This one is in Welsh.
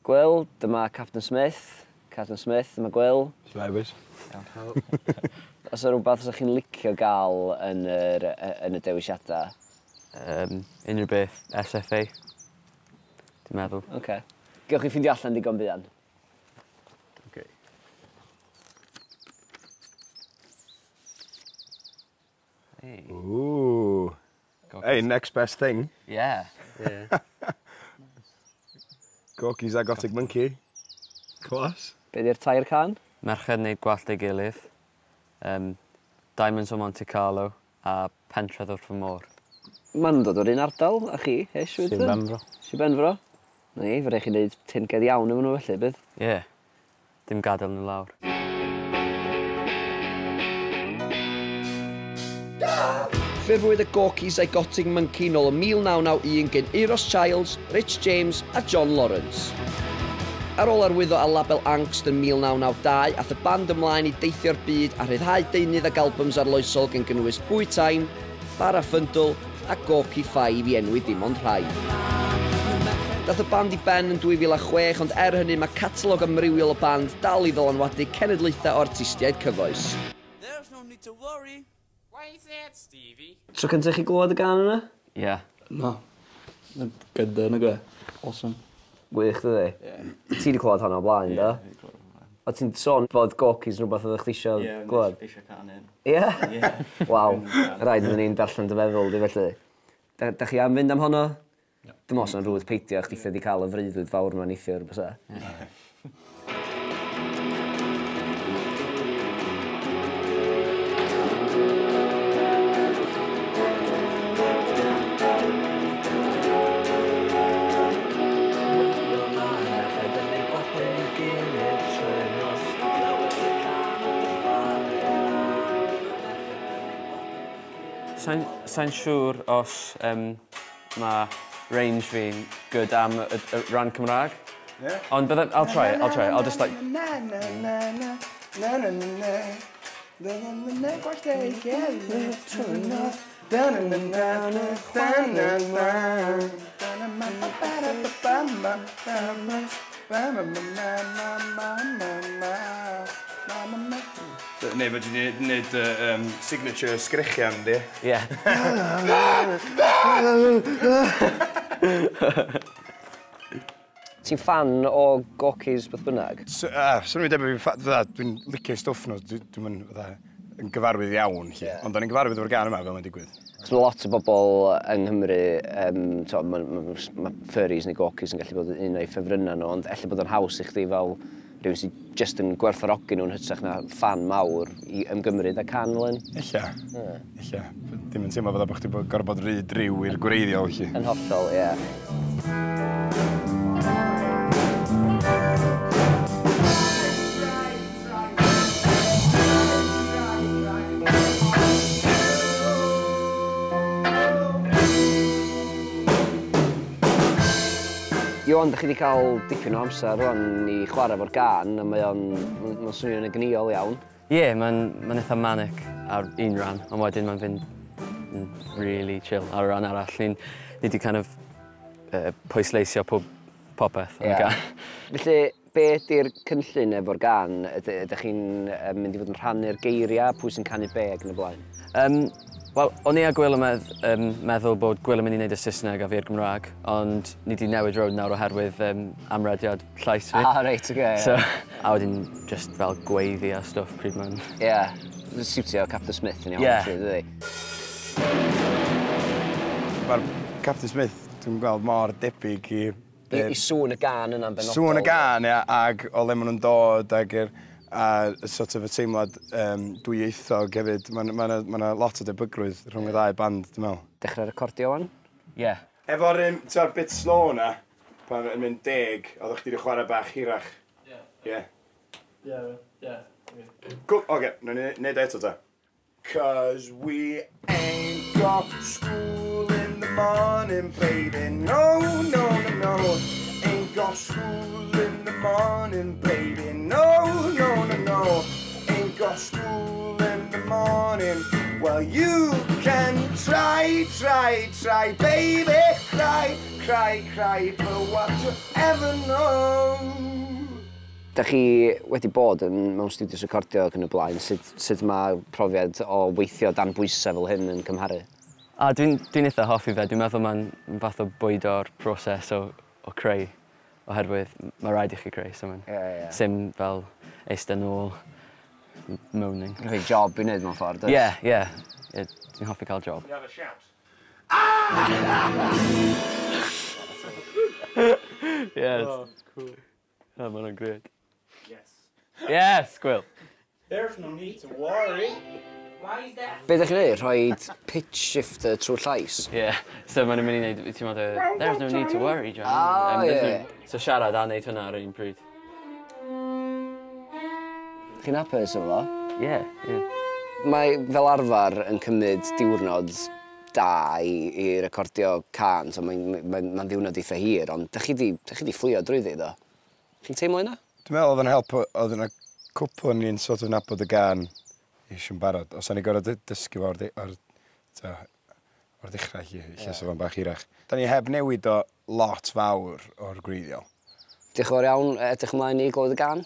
Gwil, dyma Captain Smith. Captain Smith, dyma Gwil. Shwmae, boys? Iawn. Oes 'na rwbath fysa chi'n licio ga'l yn yr yn y dewisiada? Unrhyw beth SFA. Dwi'n meddwl. Oce. Gewch chi ffindio allan digon buan. Oce. Hey. Ooh. Hey, next best thing. Yeah. Yeah. Gorky Zygotic Mynci. Class. Be' 'di'r tair can? Merched neud gwallt ei gilydd. Diamonds o Monte Carlo a Pentredd wrth fy môr. Ma' nw'n dod o'r un ardal a chi, ish Sir Benfro. Sir Benfro. 'Na ni, fy' rai' chi neud teyrnged iawn efo nhw felly bydd? Ie. Dim gadel nhw lawr. Ffurfwyd y Gorky Zygotic Mynci nôl ym 1991 gen Euros Childs, Rich James a John Lawrence. Ar ôl arwyddo â label Ankst yn 1992, ath y band ymlaen i deithio'r byd a rhyddhau deunydd ag albums arloesol gan gynnwys Bwyd Time, Bara Ffyndl a Gorky 5 i enwi dim ond rhai. Dath y band i ben yn 2006 ond er hynny mae catalog amrywiol y band dal i ddylanwadu cenedlaethau o artistiaid cyfoes. There's no need to worry. Why is that, Stevie? Tro cynta i chi glywed y gân yna? Ie. Na. Good nag e? Awesome. Gwych, dydi? Ie. Ti 'di clywed honna o blaen, do? Ie, fi 'di clywed hwnna. O ti'n sôn bod Gorky's yn rhywbeth oeddech chdi isio glywed? Ie, eisiau canu. Ie? Ie. Waw. Rhaid iddyn ni'n darllen dy feddwl di felly. Da, da chi am fynd am honno? Dim os yna'n rhywbeth peidio, chdi wedi cael y freuddwyd fawr yma neithiwr, bysa. Sa'n sa siŵr os mae range fi'n good am y rhan Cymraeg. Yeah. Ond bydde, I'll try it, I'll try it. I'll just like... Na na na na na na na na na na na gwallt ei gilydd trwy'r nos. Na na na na na na na na na ma ba ba da ba ba ma ba ma ba ma ma ma ma ma ma ma ma ma ma. Neu fod ti'n neud signature sgrechian, di? Ie. Ti'n fan o Gorky's beth bynnag? Swn i'n debyg dwi'n licio stwff nhw, dwi'n mynd yn gyfarwydd iawn, lle. Ie. Ond o'n i'n gyfarwydd efo'r gân yma fel mae'n digwydd. Cos mae lot o bobl yng Nghymru, ma furries neu Gorky's yn gallu bod yn un o'i ffefrynnau nhw, ond ella bod o'n haws i chdi fel rhywun sydd jyst yn gwerthfawrogi nhw'n hytrach na ffan mawr i ymgymryd â can fel hyn. Ella. Ie. Ella. Dim yn teimlo fatha bod chdi gorfod bod rhy driw i'r gwreiddiol, lle. Yn hollol, ie. Iwan, da chi wedi cael dipyn o amser rwan i chwarae fo'r gân, a mae o'n ma swnio'n egnïol iawn. Ie, yeah, mae'n eitha manic ar un rhan, ond wedyn mae'n fynd yn really chill ar y rhan arall. Ni wedi kind of pwysleisio popeth yn y gân. Felly, be ydy'r cynllun efo'r gân? Ydych chi'n mynd i fod yn rhannu'r geiriau, pwy sy'n canu be ac yn y blaen? Wel, o'n i a Gwil yn meddwl bod Gwil yn mynd i wneud y Saesneg a fi'r Gymraeg, ond ni wedi newid rownd nawr oherwydd amrediad llais fi. Ah, reit, oce. So, a wedyn just fel gweiddi a stwff pryd ma'n... Ie, siwtio Captain Smith yn iawn, Ie. felly, dydi? Mae'r Captain Smith, dwi'n gweld mor debyg i... I sŵn y gân yna'n benodol. Sŵn y gân, ia, ag o le maen nhw'n dod, ag yr... A sort of y teimlad dwyieithog hefyd. Mae 'na lot o debygrwydd rhwng y ddau band, dwi'n meddwl. Dechrau recordio wan? Ie. Efo'r ti'n bit slow na, pan yn mynd 10, oeddech chdi wedi chwarae bach hirach. Ie. Ie. Ie, ie. Cool, oce, nawn ni neud eto ta. Cause we ain't got school in the morning, baby. No, no, no, no. Ain't got school in the morning, baby. No, no, no, no. Ain't got school in the morning. Well, you can try, try, try, baby. Cry, cry, cry, but what you ever know. Da chi wedi bod yn mewn studios recordio ac yn y blaen, sut mae profiad o weithio dan bwysau fel hyn yn cymharu? A dwi'n eitha hoffi fe. Dwi'n meddwl mae'n fath o bwydo'r proses o creu, oherwydd mae rhaid i chi creu, so mae'n Ie, ie, ie. sim fel eistedd nôl moaning. Rhoi job i wneud mewn ffordd, does? Ie. Dwi'n hoffi cael job. You have a shout. Yes. Oh, cool. Oh, ma' hwnna'n grêt. Yes. Yes, Gwil. There's no need to worry. Why is that? Be ydych chi'n neud? Rhoi pitch shifter trwy llais? Yeah. So ma'n mynd i wneud, ti'n meddwl, "There's no need to worry, John." Ah, There's ie. So siarad a wneud hwnna ar yr un pryd. Chi'n hapus efo fo? Yeah. Mae fel arfer yn cymryd diwrnod da i recordio cân, so mae'n ddiwrnod eitha hir, ond da chi di fflio drwyddi, do? Chi'n teimlo hynna? Dwi'n meddwl oedd yn help, oedd yna cwpl o'n ni'n sort of nabod y gân eisiau'n barod. Os o'n i gorfod dysgu fo o'r dechrau lle sa fo'n bach hirach. Da ni heb newid o lot fawr o'r gwreiddiol. Diolch yn fawr iawn, edrych ymlaen i glywed y gân.